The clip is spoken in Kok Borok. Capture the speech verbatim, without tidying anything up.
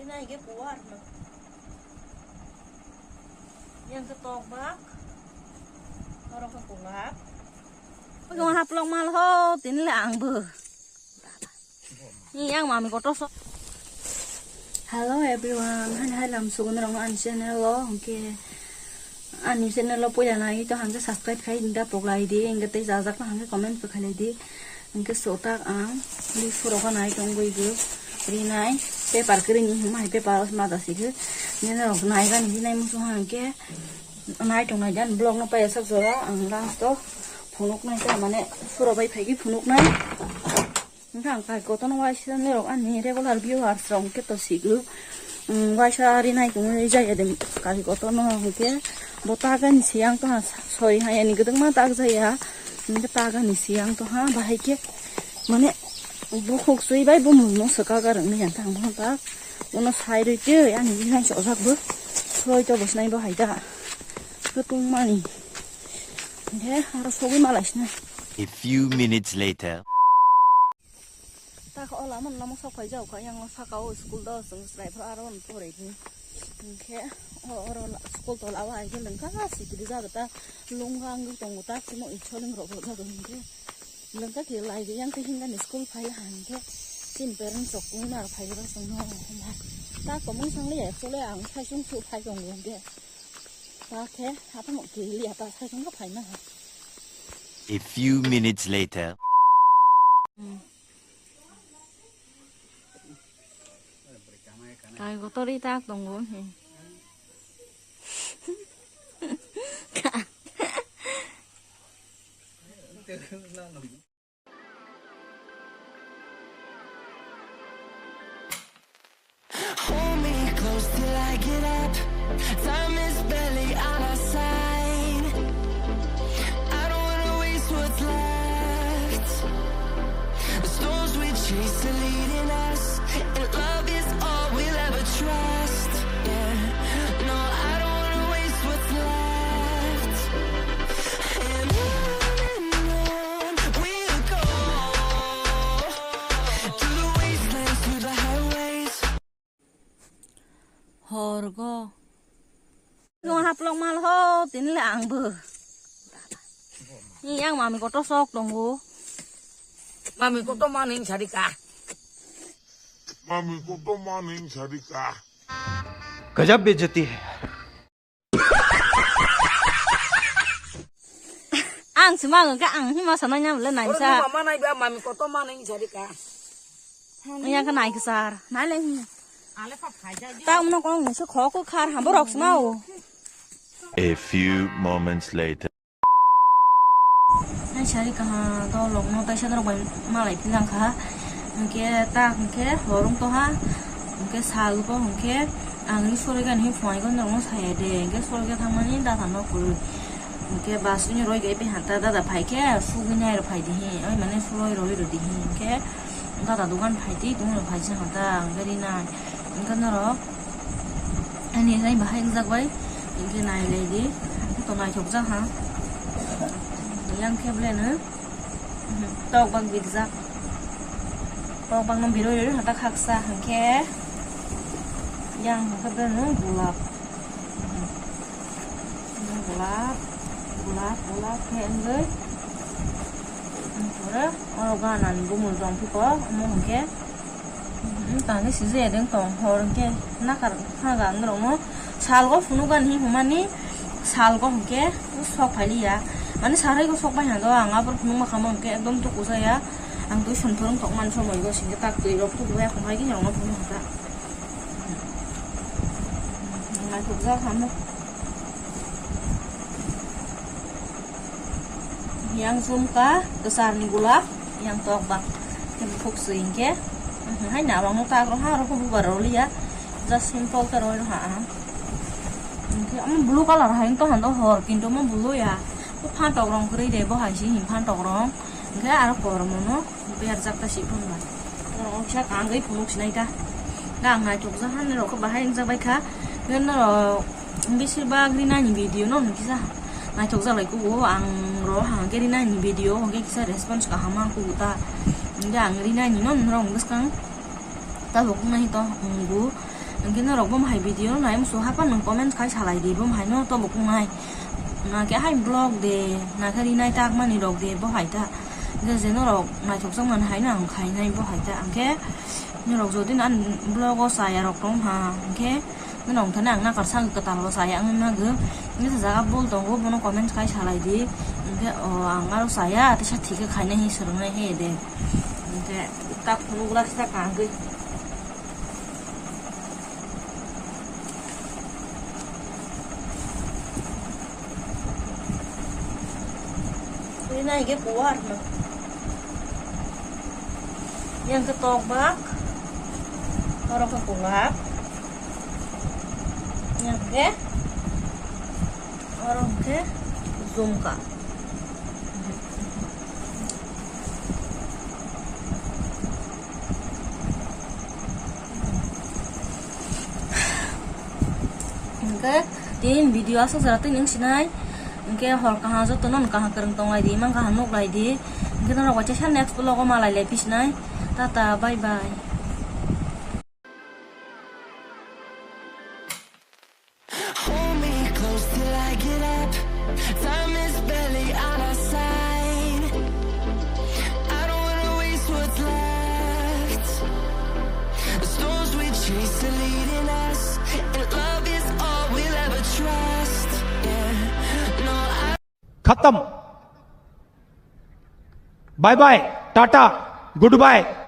Nai ge kuwar no. Yang ke tokbak. Oro ke kulak. Oke, haplok mal ho, tini le ang bo. Ni yang mami kotor so. Hello everyone, hai hai lam sugun rong ani channel lo, oke. Ani channel lo puila nai to hangke subscribe khai da poklai di, hingke tei jajak hangke comment bo khailai di. Hingke sotak ang, li surok nai tong goi bo. Rinai, paper kiri ni huma hai paper os ma da sige. Nene rok nai gani hinai musu hangke. Nai tong nai dan vlog no paya sak jora ang last o phunuk nai ta mane suro bai phaigi phunuk nai. Wngkha ang kai kotorno waisa nirok ani regular viewers rok hwnkhe to siglo. Waisa rinai tongwi jaya de kai kotorno hwnkhe bo tagani siyang toha sori hayani kwdwkma tak jaya hwnkhe tagani siyang toha bahai khe mane bukhuk swi bai bumungno swkak arwk nai ang tang bono tak uno sai rwi twi ani rinai chojak bo soi to bwsnai bo hai da kwtwng mani. Hingke aro sogwi malaisina. A few minutes later. Tak o lama lama sok phai jao ka yang saka o school do chwng chwrai phro aro on porai di. Hingke o oro school tola o ai ke lengka si kiri jaga ta lunga ang tongo ta chimo icholing ro ro jaga hingke lengka ke lai de yang ke hinga ni school phai ha hingke chin parents sok ung nar phai ro song no. Ta komung sang le ya chole ang sai sung su phai tongo hingke. Oke, apa mau kili apa saya nggak pernah. A few minutes later. Kai kotori tak tonggo. Hold me close till I get up. Time is barely on our side. I don't wanna waste what's left. The storms we chase are leading us, and love is all we'll ever trust. Yeah, no, I don't wanna waste what's left. And on and on we'll go, through the wastelands, through the highways. Horgo. Nung haplok mal ho, tini le ang bo. Ni yang mami kotor sok tongo. Mami kotor maning sarika. Mami kotor maning sarika. गजब बेइज्जती है यार। Ang si mang ka ang hima sana nya le nai sa. Mama nai ba mami kotor maning sarika. Yang ka nai ka sar. Nai le hi. Ta mno kong se kho ko khar ha borok sma o. A few moments later. Nai sari kaha to lok no taisa norok bai malai philang kha. Hwnkhe ta hwnkhe horong to ha. Hwnkhe sal bo hwnkhe ang ri sori gani phunai gani norok no saya de. Hwnkhe sori ga thangmani da thang no kuru. Hwnkhe bus uni roi gai pai hanta dada phai khe sugui nai rw phai di hi. Oi mane suroi roi rw di hi. Hwnkhe dada dogan phai di tong rw phai se hanta ang gari nai. Hwnkhe norok ani nai bahai wngjak bai. Hwnkhe nai lai di. Hwnkhe to naithok jak ha. Yang khe ble no. Tok bang birjak. Tok bang no biroi roi hata khaksa hwnkhe. Yang hwnkhe ble no gulap. Gulap, gulap, gulap khe wngwi. Pura oro ganani bumung tong phiko, omo hwnkhe. Hmm, tangwi sijaya deng tong hor hwnkhe nakar kha ga ang norokno salgo phunukgani hinwi hwnmani salgo hwnkhe sok phailiya. Mani sarai go sok bai hando ang aboni phunukma kha mo hwnkhe ekdom tuku jaya. Ang twi songthorong tongmani somoi go singkhe tak twi rok tuku bai akhong hai khe norokno phunuk hwnkha. Naithokjak hamo. Yang jumka, kwcharni gulap, yang tokbak. Khe bukhuk swi hinkhe. Hai na abangno tak rw ha, oro khe bubar rw liya. Just simple khe rw ha. Hinkhe omo blue colour hai wng tong hando hor, kintu omo blue ya. Bo phantok rong kwrwi de, bo hai se hin phantok rong. Hinkhe aro kormo no. Berjak ta si phunukha. Norok kisa kangwi phunuk sinai ta. Ang naithokjak ha, norok khe bahai wngjak bai kha. Norok besibak rinani video no kisa naithokjak lai kugo. Ang rw ha hwnkhe rinani video hwnkhe kisa response kaham ang kugo ta. Hwnkhe ang rinani no norok bwskang tabuk nai to wngo. Hwnkhe norok bo hai video no nai musu hapa nwng comment khai salai di, bo hai no to bo kungnai. Na khe hai vlog de, na khe rinai tak mani rok de, bo hai ta. Je je norok naithok jak mani hai no ang khainai bo hai ta. Hwnkhe norok jodi na vlog o chaya rok tong ha, hwnkhe norok thani ang nakar sak kwtal o chaya wng nagw. Hwnkhe jaga bol tongo, bono comment khai salai di. Hwnkhe o ang aro chaya, tei sa thik khe khainai hinwi swrwngnai he de. Hwnkhe tak phunuk glass ta kangwi. Ini naige kuat no. Yang ketok bak. Orang ke kulak. Yang ke. Orang ke zumka. Hwnkhe tini video aswk jora twi nwng sinai. Hwnkhe hor kaham jotono kaham kwrwng tonglai di, mang kaham nuk lai di. Hwnkhe norok waisa next vlog o malai lai phi sinai. Tata, bye bye. Hold me close till I get up. Time is barely on our side. I don't wanna waste what's left. The storms we chase are leading us, and love is all we'll ever trust. Yeah, no, I खत्म। Bye bye, tata, good bye.